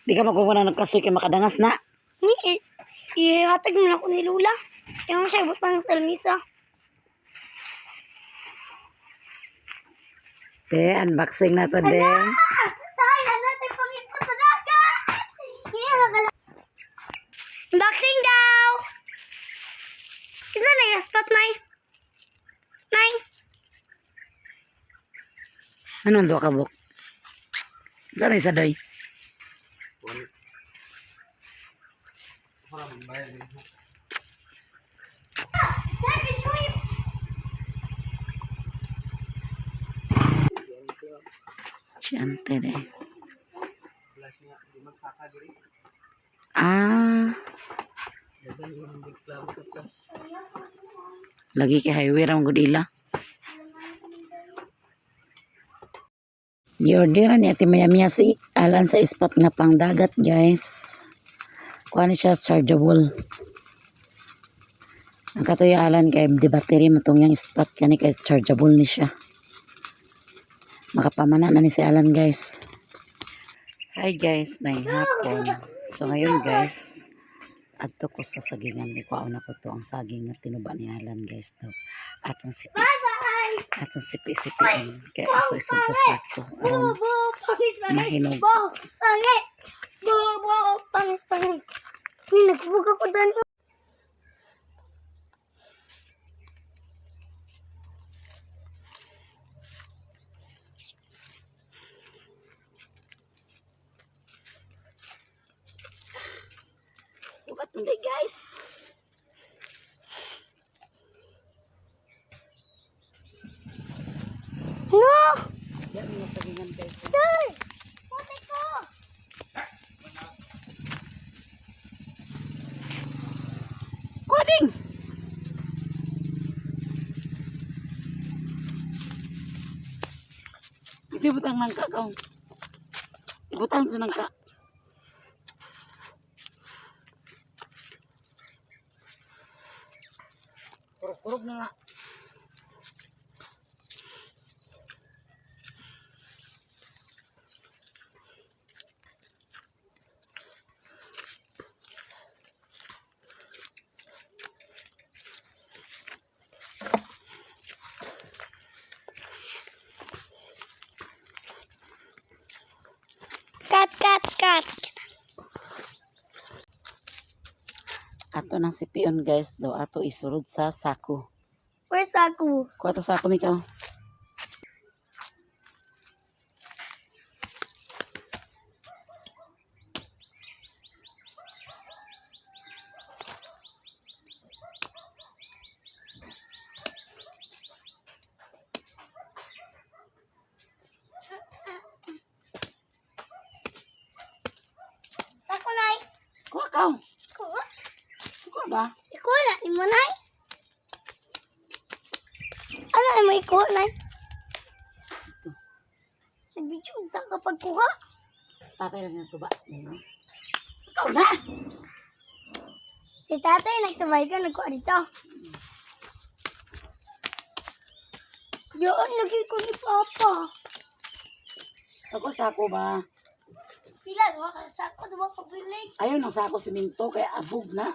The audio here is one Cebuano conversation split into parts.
Di ka magkuha na nagkasoy kay makadangas na. Ni, ihatag mo na ako ni Lula. Yung siya, butang sa lamisa. Te, unboxing na to, de. Ah! Tayo na natin pang-ipon sa dagat! Yeah, unboxing daw! Isa na yung spot, Nay. Nay, Anong duha ka buk? Saan isa doy? Siyante de. Ah. Lagi kay highway ra man gud ila. Giorderan ni Ate Maya si Alan sa spot nga pangdagat, guys. Kuha ni siya chargeable. Ang katoy Alan kay di battery matong yang spot kani kay chargeable ni siya. Makapamana na ni si Alan, guys. Hi guys, may hapon. So ngayon guys, adto ko sa sagingan ni kuha na ko to ang saging nga tinuba ni Alan guys to. Atong sipis. Atong sipi-sipiin kay ako isod sa sako. Aron Bo, pangis, pangis. mahinog. Bo, pangis. Bo, bo, pangis, pangis. Ni, nagbuga ko dani. Bukat man day, guys. No! Yan ang sagingan guys. Day! Puti ko! Kuading! Ito ibutang ng kakaw. Ibutang sa nangka. Kurog-kurog na na. Cut, cut, cut. Ato nang sipion guys do ato isulod sa sako. Where's ako? Kuha to sako mikaw. Sako, Nay. Kuha ka. Kuha? Kuha ba? Ikuha na ni mo, Nay. Ano na mo ikuha, Nay? Nag-video sa kapag kuha. Tatay lang yung tuba. Ikaw na! Si tatay, nagtabay ka, nagkuha dito. Yun, lagi ko ni Papa. Ako sako ba? Sila, duwa ka sako, duwa ka bilig. Ayaw ng sako simento kaya abog na.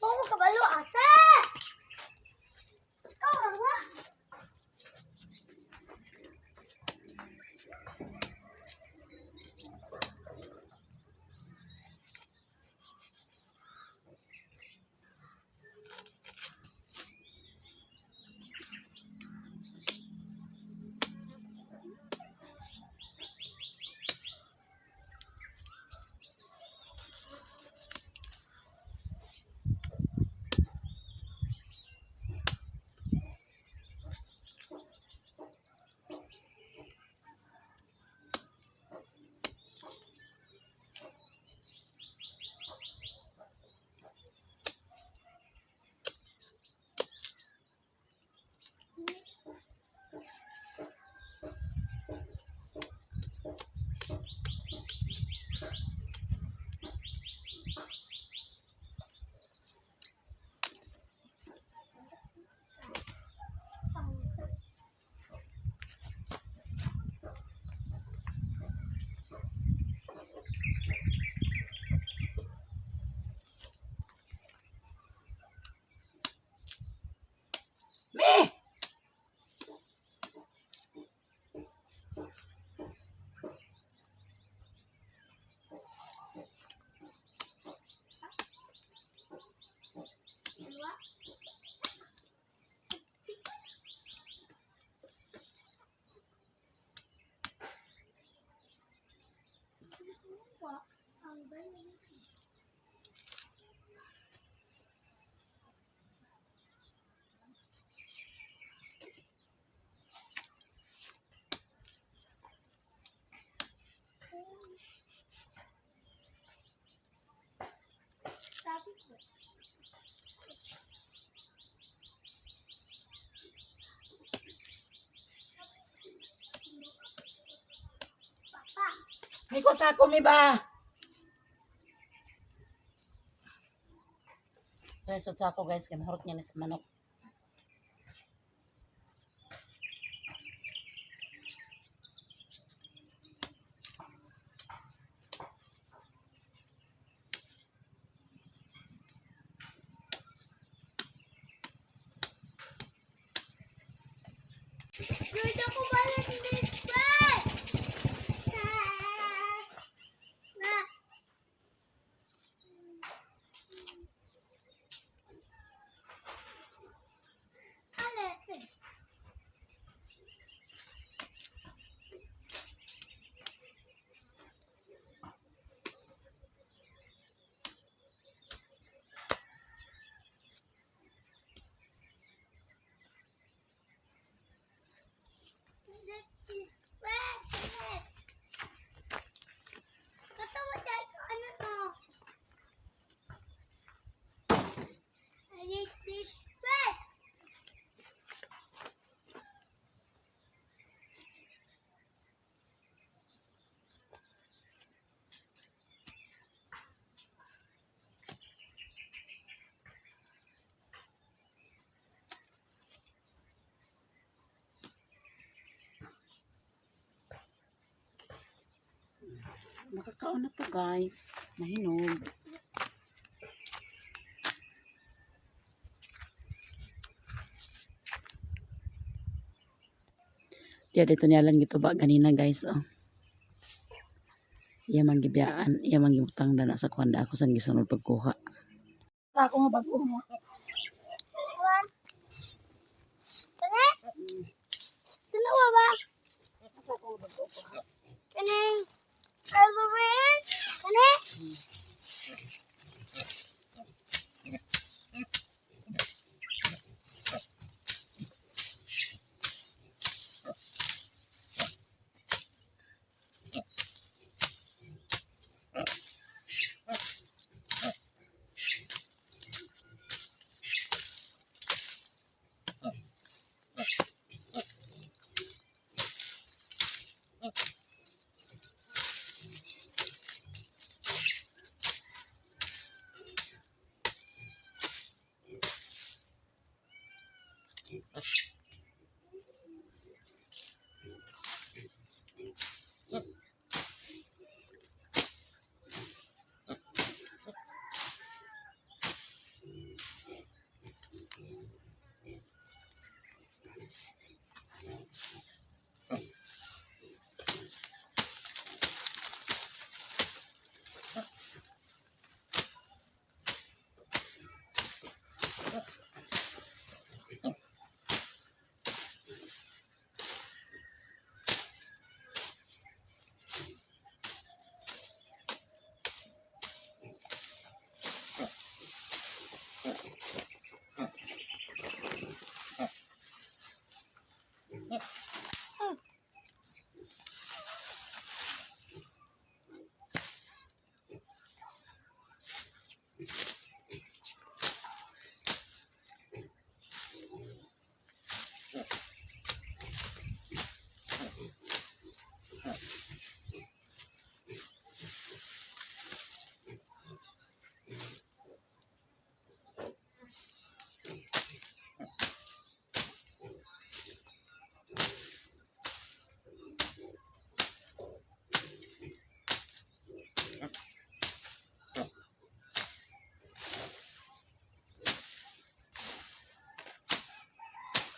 Oo, kabalo, asa! Ikaw, rawa! May ko sako mi ba? Guys, so sako guys, kay mahurot niya ni sa manok. Gusto ko pala si Big. Na. Ale. Katawa dahil ko ano to? I need fish bread. Makakaon na to guys. Mahinog. Diya dito niya lang gituba ganina guys oh. Iya man gibiyaan, iya man gibutang dana sa kuan da ako sang gisunod pagkuha. Ako nga bago mo. One. Tane? Dalawa ba? Kaning Halloween? Kani?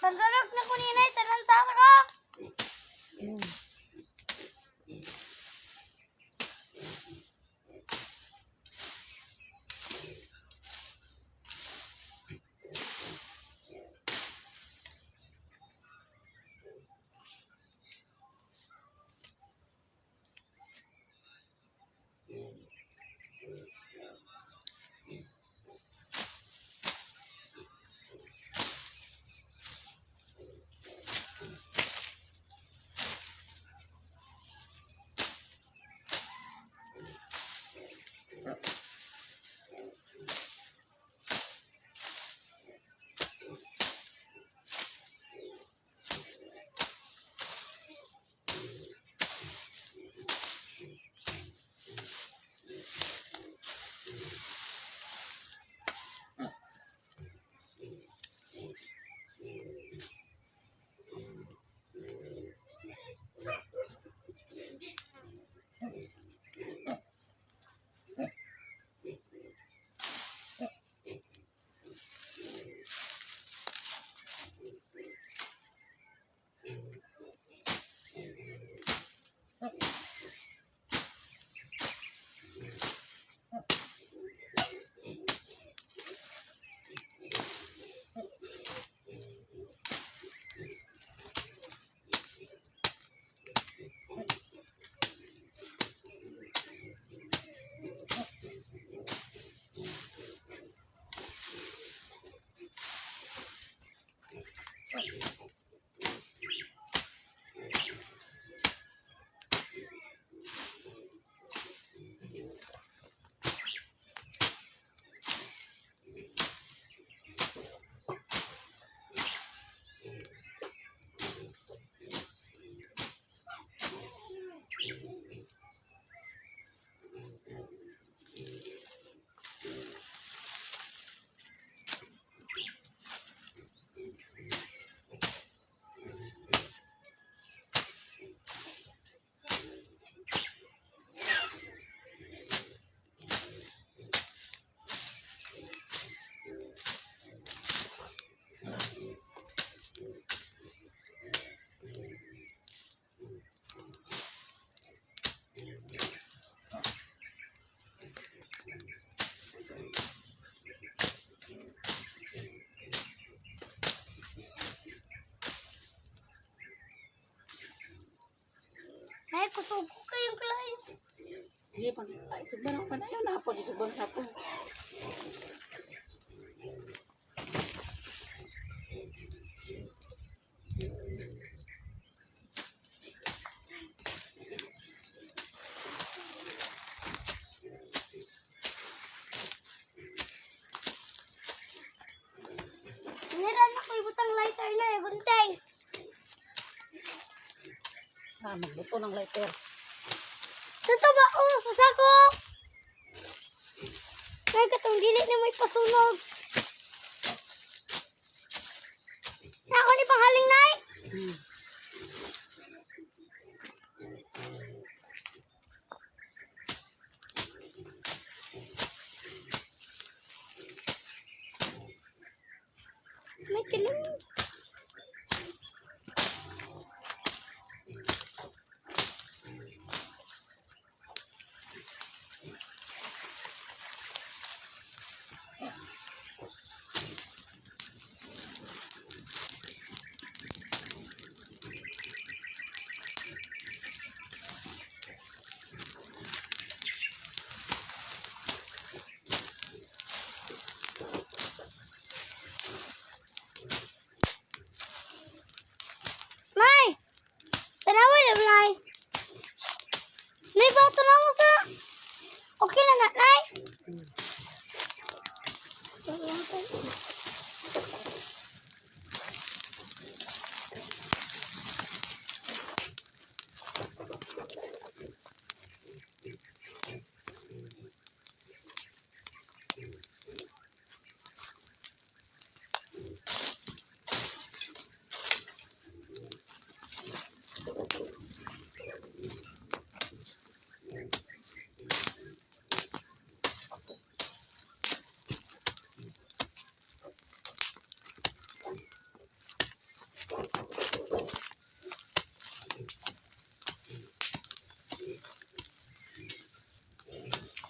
Pansalok na kuninay, tanan sa ko. Nay, kusog ko kayong kalayo. Hindi, pag, ay, sugban ako pa na yun. Pag isugban sa ako. Meron ako ibutang lighter na eh, buntay. Ah, magbuto ng lighter. Totoo ba? Oh, sa sako! Nay, katong dili na may pasunog. Ako ni panghaling, Nay! May kilim. Nay! Tanawa lang, Nay. Shh! Nay, ba? Tanawa sa... Okay na na, Nay?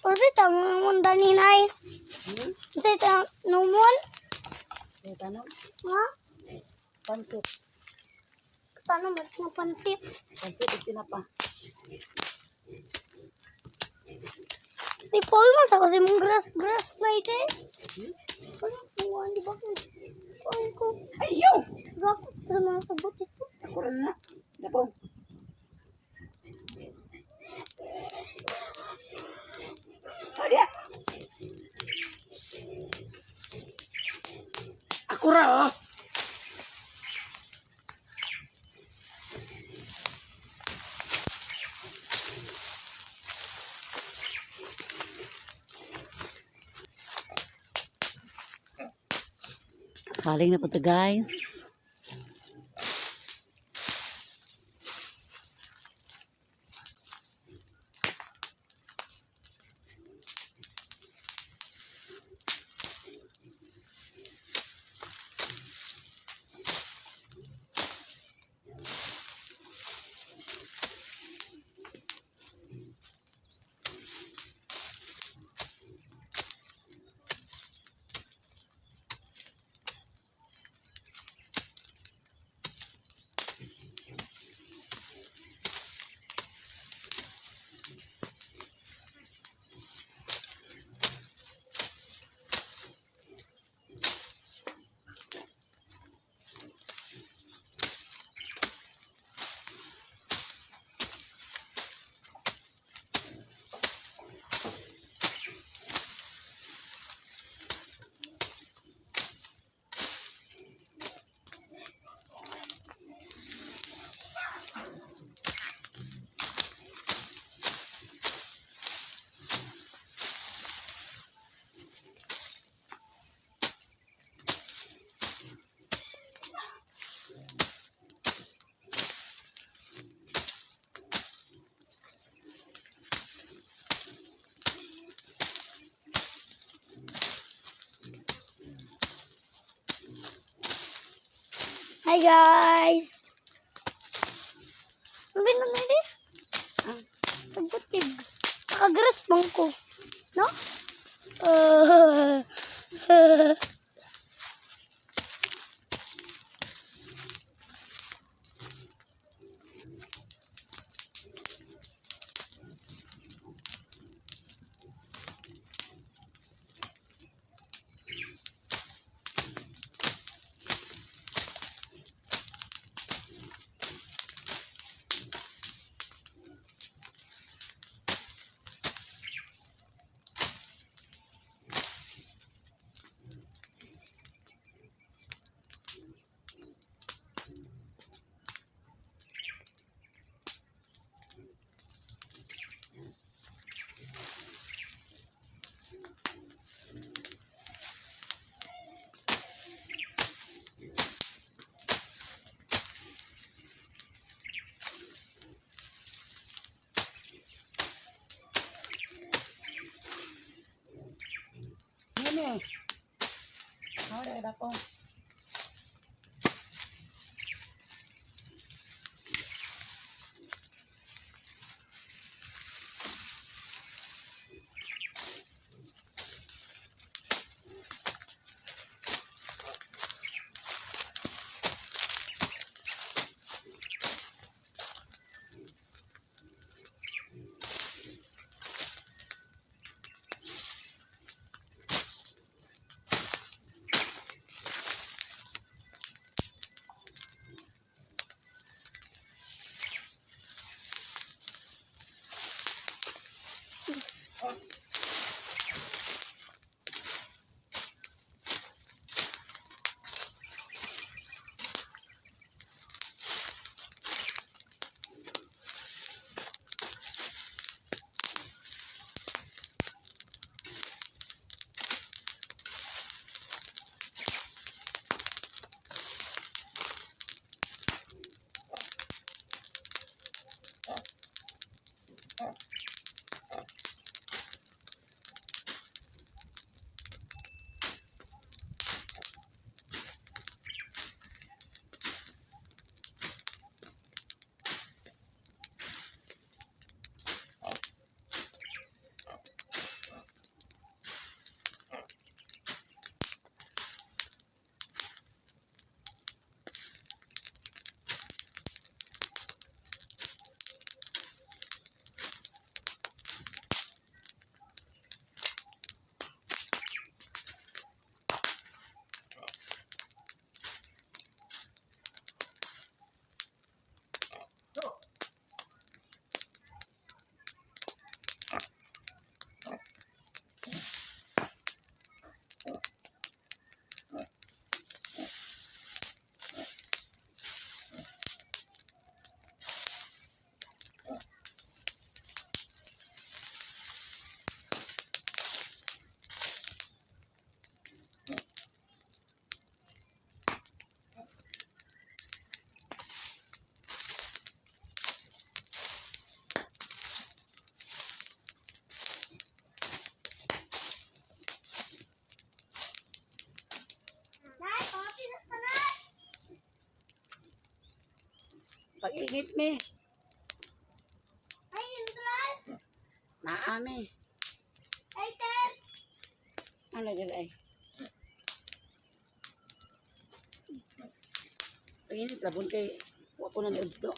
Usa ta mo dani, Nay. Usa ta numon? May tanong? Ha? Pansit. Paano mas mapansit? Pansit, ito na pa. Di Paul mas ako si mong grass grass na ite. Ano ko di ba ko? Kuan ko. Ayaw! Diba ko sa mga sabot ito? Ako rin na. Napong. Adi! Ako ra, oh! Haling na po to, guys. Hi guys. Ang bilang na ini? Ah. Sagutig. Nakagrass bang ko? No? Nene. Ako na ko. Nay, papinas na nay. Pag-init me. Ay, intran. Naami. Ay, ter. Ano dyan ay? Pag-init labon kay wa ko na ni Udto.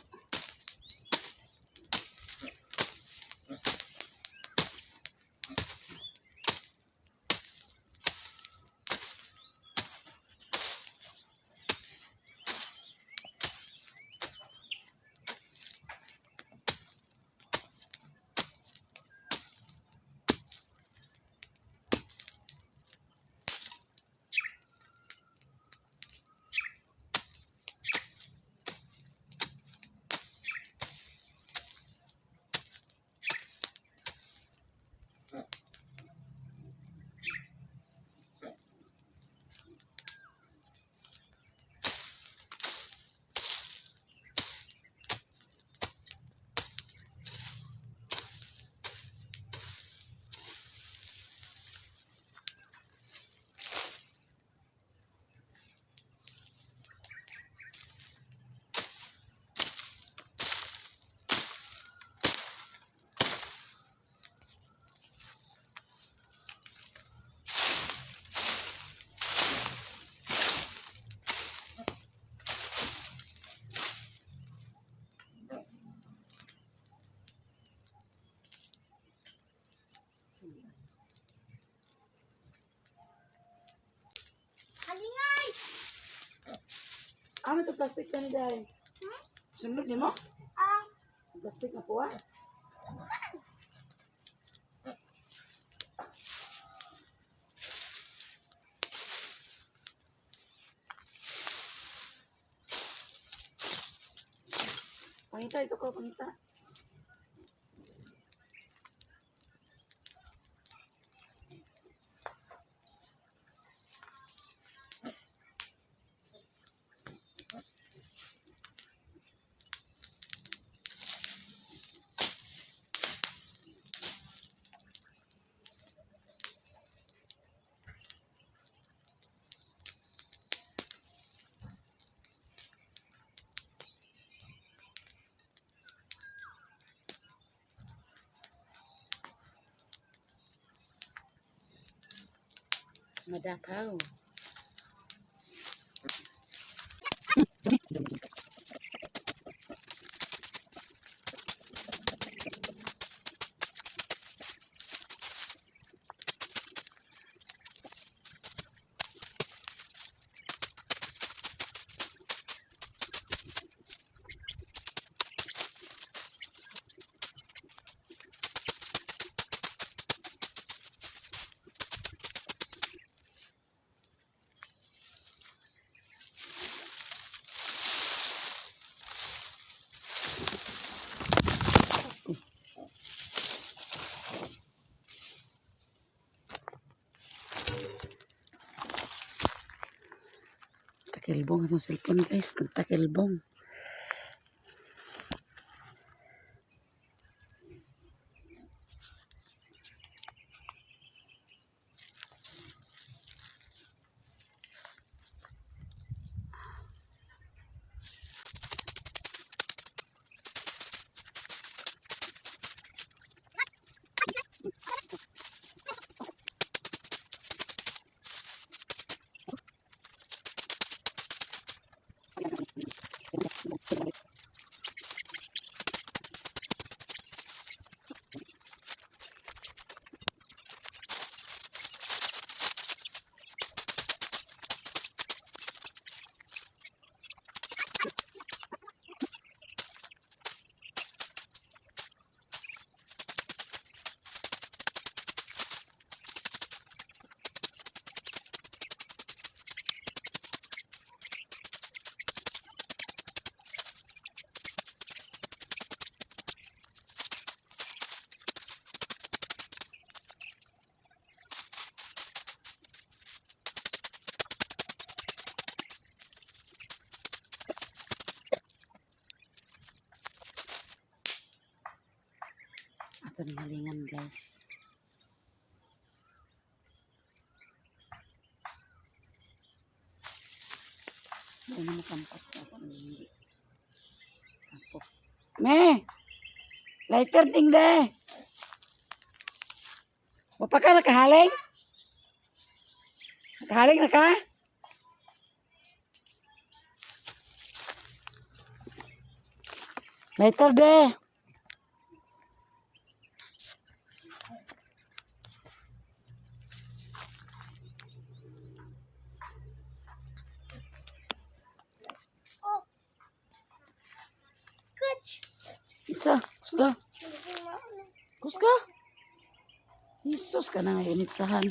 Ano to plastic kani dai? Sunod nimo? Ah, Plastic na kuha. Pangita ito ko, pangita. Madakaw. Takilbong itong cellphone, guys. Nagtakilbong. Ato ning halingan, guys. Hindi na makampat ako ng hindi. Ako. Me! Lighter ding de! Wapa ka nakahaling? Nakahaling na ka? Lighter de! Oh. Kutch. Itsa, kusga. Kusga. Jesus ka na nga initsahan.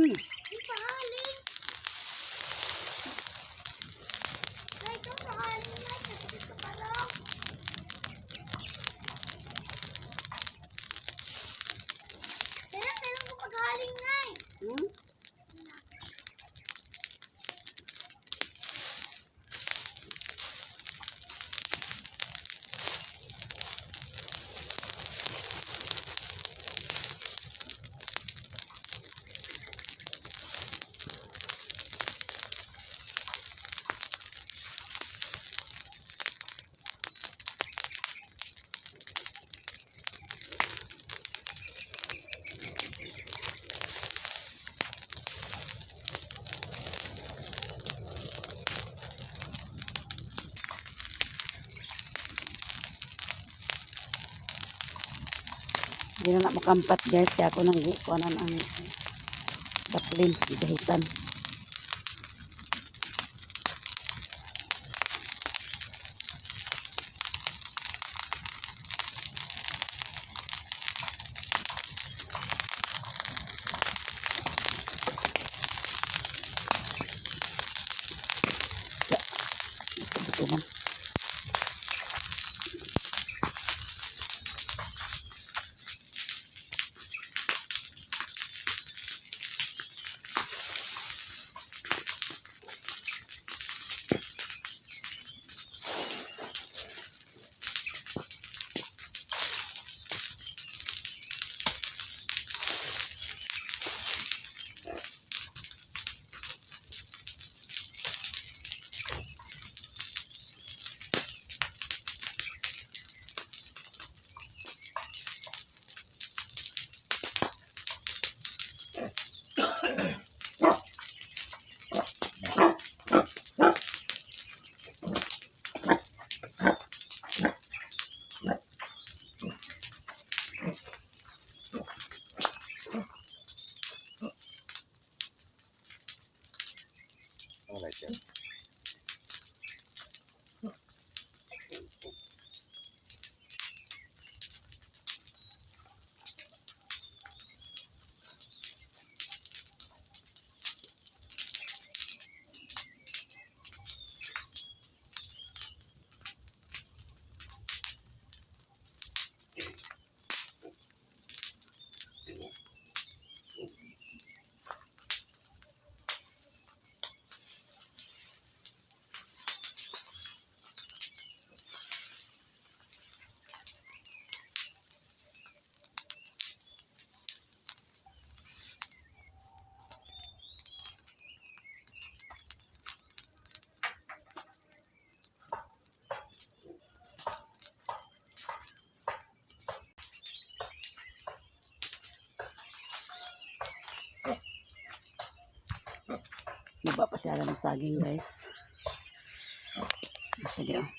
Di pahaling. Nay, ito pahaling na. Kasi ito pa raw. Kailan, kailan ko paghaling, Nay? Hindi na na makampat, guys, kaya ako nang kuanan ang daplin, gahitan. Ito man. I like that. Naba pa siya ng saging, guys. Ano siya di, oh.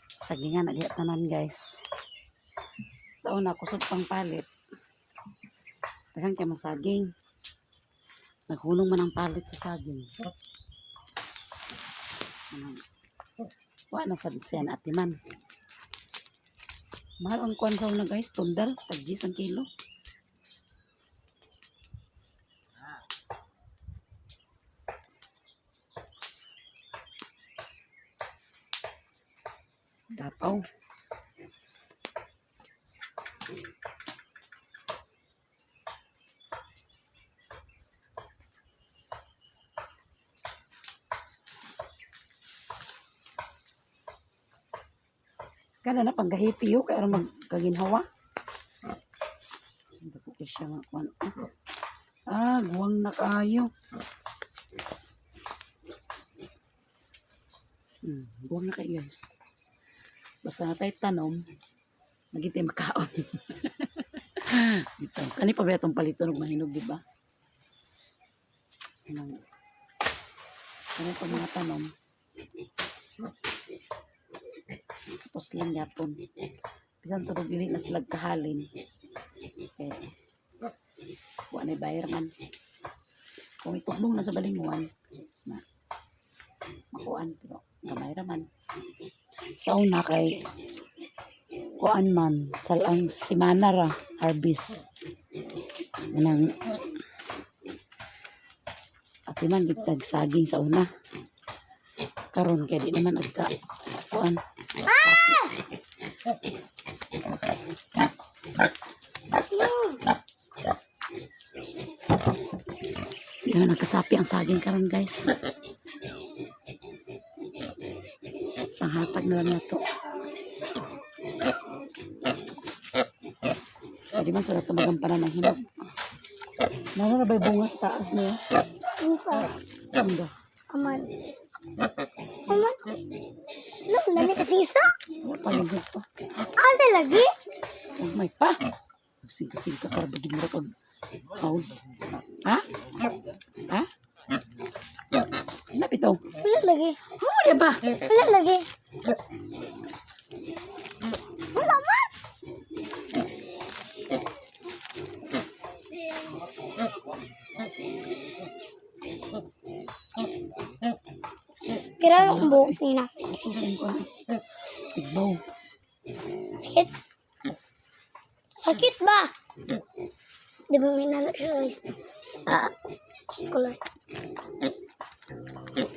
Sagingan na diha tanan, guys. Sa una kusog pang palit. Daghan kay masaging. Naghulong man ang palit sa saging. Ano? Wa na sad siya na atiman. Mahal ang kwan sa una, guys, tundal, tag 10 ang kilo. Dapaw. Kana na panggahiti yo kay aron magkaginhawa. Dako kay siya nga kuan. Ah, guwang na kayo. Guwang na kayo, guys. Basta na tayo tanom, magiti makaon. Dito. Kani pa ba itong paliton og mahinog, di ba? Ano? Kani pa mga tanom. Tapos lang yapon. Bisan turog dili na sila kahalin. Eh, wa na bayar man. Kung ituklong na sa balinguan, na makuan pero gamay ra man. Sa una kay kuan man, salang simana ra harvest. Manang ati man gitag saging sa una. Karon kay di naman agka kuan. Di naman nagkasapi ang saging karon, guys. Panghatag na lang nato. Pwede man sa nato magampanan ng hinog. Nano na ba'y bunga sa taas niya? Unsa? Ano ba? Aman. Aman. Lo, lani kasi isa. Wala pa yung pa. Asa lagi? Oh my pa. Singka-singka para bagin mo kag kaon. Ha? Ha? Lapit daw. Wala lagi. Oh, di ba? Wala lagi. Wala man. Kira ang buhok niya. Tigbaw. Sakit. Sakit ba? Di ba may nano siya, guys? Ah, gusto ko lang.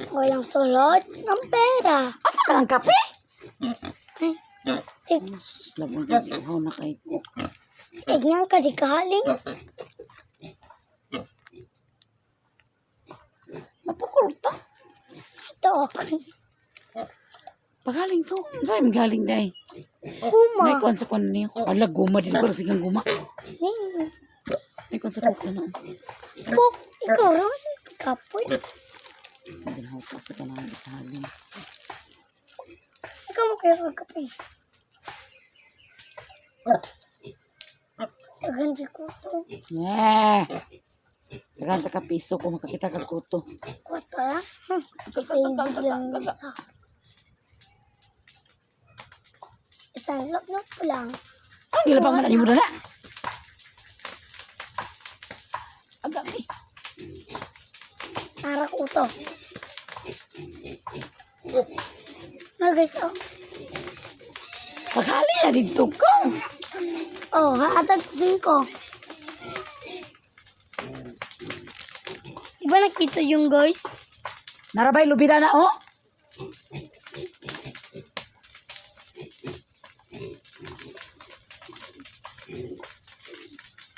Walang sulod ng pera. Asa man ang kape? Ay, tig Sus, labong gigihaw na kay ko. tignan ka, di kahaling. Mapukol ta. Ito ako. Pagaling to. Saan may galing day? Guma. May kuan sa kuan niyo. Ala, guma din ko. Sigang guma. Ning. May kuan sa kuan na. Puk, ikaw rin. Kapoy. Ginahaw pa sa kanang itahaling. Ikaw mo kaya kagkape. Daghan di ko to. Yeah. Dagan ta ka piso kung makakita ka kuto. Kuat pa lang. Basic lang sa. Isang lok ko lang. Ang gilabang man ani mo na. Agami. Para ko to. No guys, oh. Paghali na dito ko. Oh, haatag ko. Di ba nakita yung guys? Narabay lubida na oh.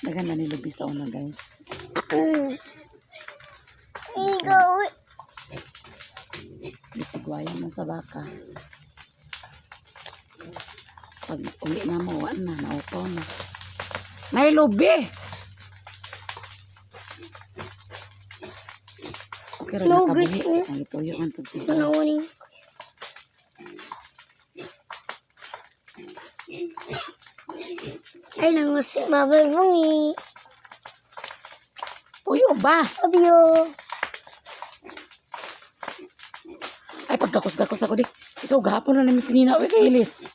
Dagan na ni lubi sa una, guys. Ikaw. Gipagwayan na sa baka. Pag uli na mo, wala na, naupaw na. May lubi! Okay ra No, na guys, kabuhi. eh. Ang ituyo ang tagsigay. Manauning. Ay, nangusi. Babay, bungi. Puyo ba? Love you. Ay, pagkakos-gakos na ko di. Ikaw, gahapon na namin sinina. Uy, kailis.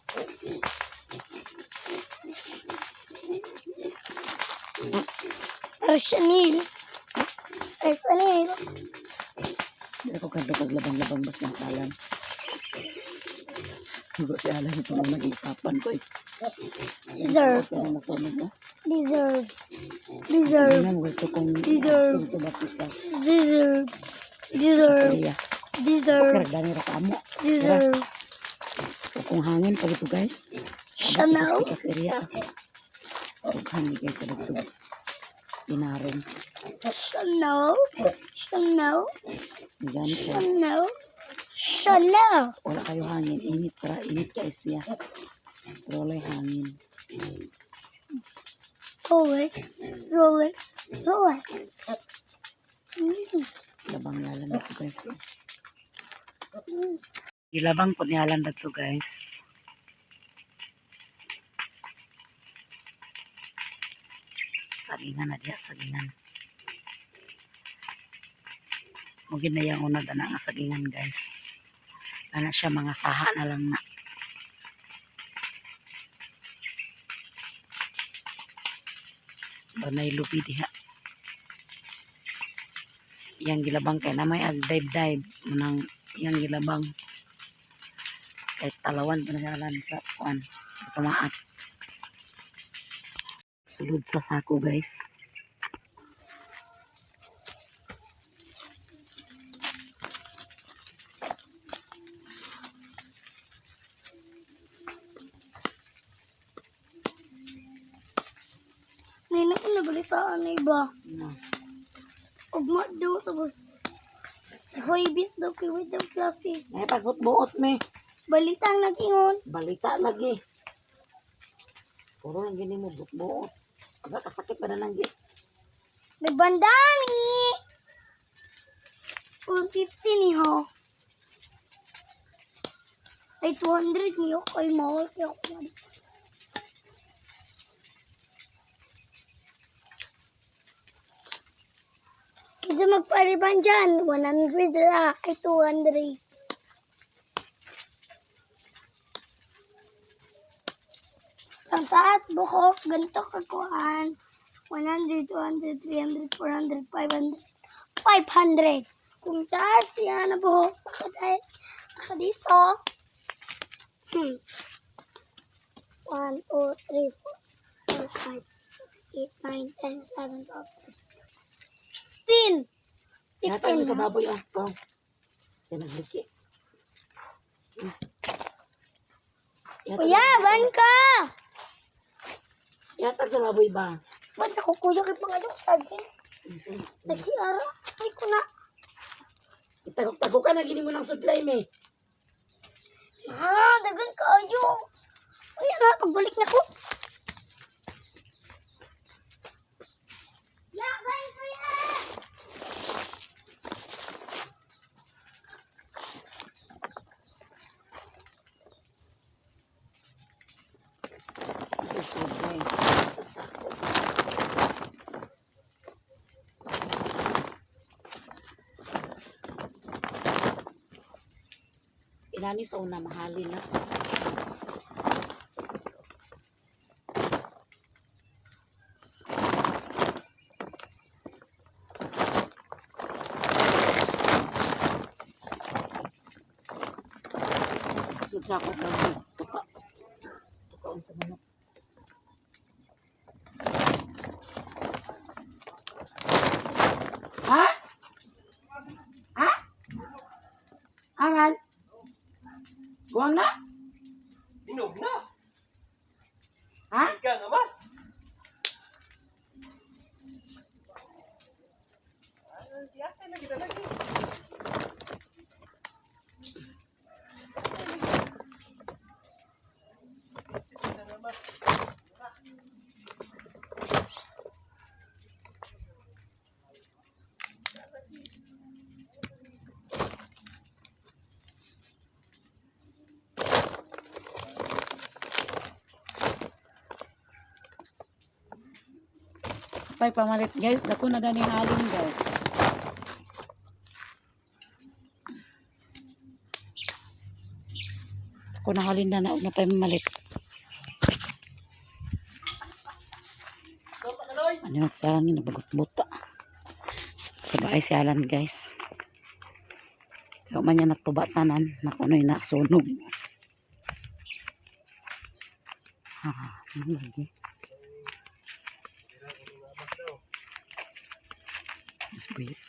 Para Chanel. Para Chanel. Hindi ako kado paglabang-labang bas ng salan. Hugo si Alan itong unang usapan ko eh. Deserve. Pero magsunod mo. Deserve. Deserve. Tingnan mo ito kung Deserve. ito ba kita. Deserve. Deserve. Siya. Deserve. Kaya dani ra ka mo. Deserve. Kung hangin pag ito, guys. Chanel. Pikas area. Kung hangin kayo kadagtog. Inarong. Chanel. Chanel. Ganit ko. Chanel. Chanel. Wala kayo hangin. Init para init guys siya. Pero wala'y hangin. Rolex. Rolex. Rolex. Labang yalan ako, guys. Eh. Ilabang po ni Alan dito, guys. Sagingan na diya, sagingan. Mugin na yung una na nga sagingan, guys. Ana siya mga saha na lang na. Banay lupi diha. Iyang gilabang kay na may ag dive dive manang iyang gilabang kay talawan pa na siya sa kuan sa tumaat. Sulod sa sako, guys. balitaan na iba. No. Ugma daw, tapos Huwebes daw kay wait daw klase. Nay pagbuot me. Balitang nagingon. Balita lagi. Puro lang gini mo buot. Aga kasakit pa na lang gi. May bandami! 150 ni ho. Ay, 200 niyo. Ay, mahal kaya ako man. Kasi magpariban dyan, 100 la. Ay, 200. Ang taas, buhok, ganito kakuhaan. 100, 200, 300, 400, 500, 500. Kung taas yan ang buhok, baka dito. 1, 2, 3, 4, 5, 6, 8, 9, 10, 11, 12, 13. Yata 15 sa na. baboy ah. Pong. Yan nagliki. Yata, Kuya, ban ka! yata sa baboy ba? Ba't ako kuya kay pangalok saging? Nagsiara. Ay ko na. Itagok-tagok ka na gini mo ng sudlay me. Ah, dagan kayo. Ay, ara, pagbalik na ko. Laban, kuya! Ito so guys, sa sako. Inani sa una mahalin na. Sud sako lagi. Tuka. Tuka unsa manok. Ha? Ha? Aman? Guwang na? Inog na! Ha? Ika nga mas! Pay pamalit guys, dako na ganing halin guys. Dako na halin na na pay mamalit. Ano na sa ni nabagot-buta. Sa bahay si Alan guys. Kaya man niya natuba tanan, nakunoy na sunog. Ha, ano lagi? Mas buhit.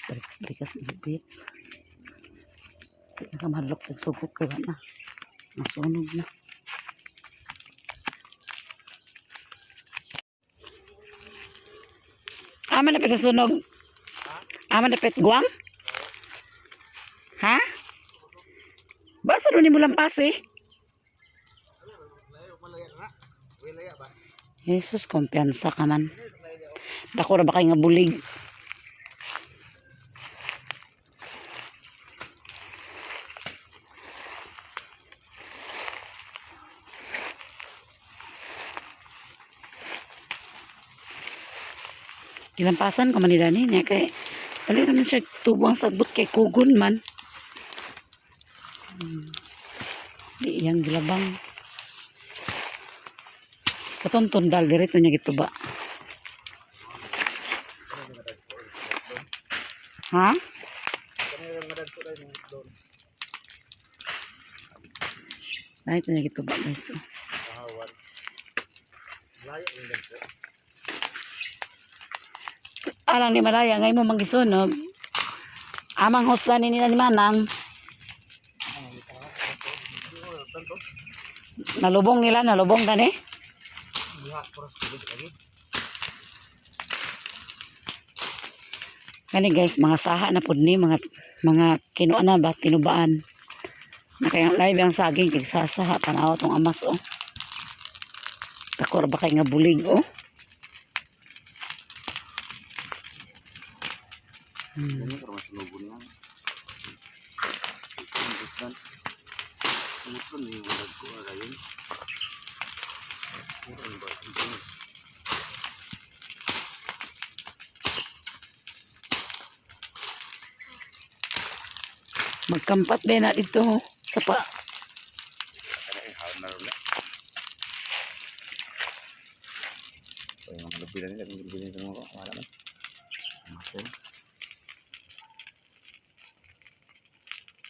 Barikas, barikas, mas buhit. Kaya nakamadlok, nagsugok kaya na. Nasunog na. Ama na pit sunog. Ama na pit guwang? Ha? Basta doon mo lampas eh. Jesus, kumpiyansa ka man. Dako ra ba kay nga bulig? Gilampasan ko man nila niya kay dali naman siya tubo ang sagbot kay kugon man. Di iyang gilabang. Katong tundal diretso niya gituba. Ha? Dahil ito niya gituba guys. Alang ni Malaya, ngayon mo manggisunog. Amang hosla ni nila ni Manang. Nalubong nila, nalubong gani. Diha cross tubig lagi. Kani guys, mga saha na pud ni mga kinuan na ba tinubaan. Na kaya live ang saging kay sasaha, tanawa tong amas oh. Dako ra ba kay nga bulig oh. Ganyan pero mas lubo niya. Ito ito ni wala ko arayon. Puro ba ito? Magkampat ba na dito oh, sa pa. Ay, na rin. Ay, mga lubilan nila, mga lubilan nila mga wala man. Okay.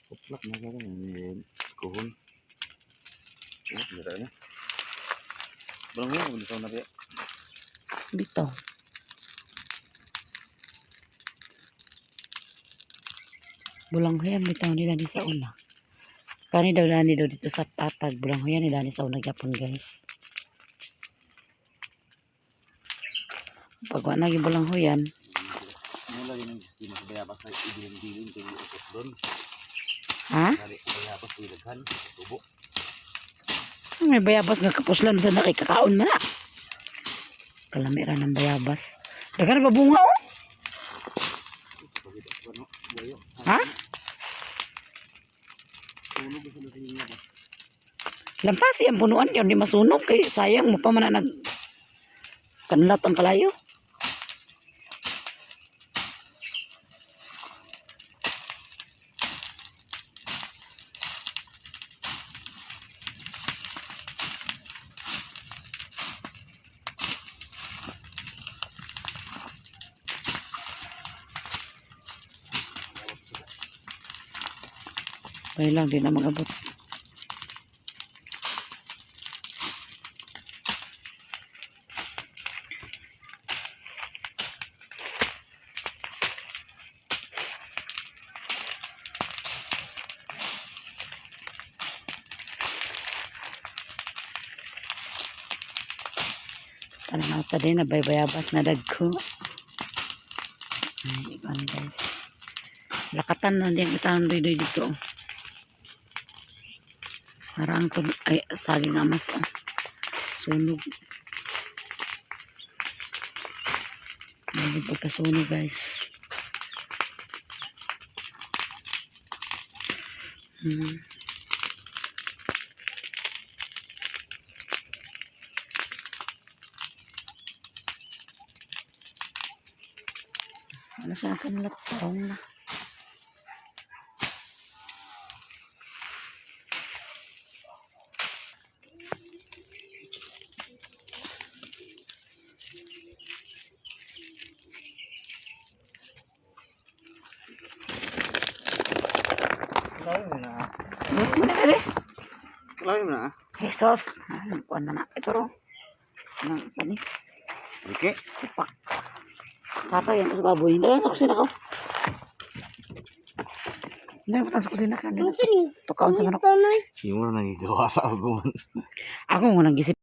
Kuplak na gano'n, yung kuhon. Oh, dira na. Walang mo, wala na biya. Dito. Bulanghoyan bitaw nila ni sa una. Kani daw dani daw dito sa patag. Bulanghoyan nila ni sa una gyapon guys. Pag wa na gyud bulanghoyan, Mula yun ang di mas bayabas na ibilin-bilin kay utot doon. Ha? Kari bayabas ko ilaghan, tubo. May bayabas nga kapuslan sa nakikakaon man na. Kalamira ng bayabas. Daghan ba bunga oh? Ha? Lampasi ang punuan kay hindi masunog kay sayang mo pa man na nag kanlat ang kalayo. Kaya lang di na magabot. Tanaw ta din na bayabas na dagko. Ay, ikaw guys. Lakatan na din itang doy dito. Oh. Parang tub ay saging amas oh. Sunog. Medyo pagkasunog guys. Ano siya kanlat tarong na. Layo mo na. Muna kali. Layo mo na. Jesus. Ay, kuan na na. Ito ro. Ano, sani? Okay. Tupak. Patay yan sa baboy. Dala sa kusina ko. Dala sa kusina ka. Unsa ni? Tukaon sa manok. Gusto na. Yung mo na nangigawa sa aguman. Ako mo nang gisip.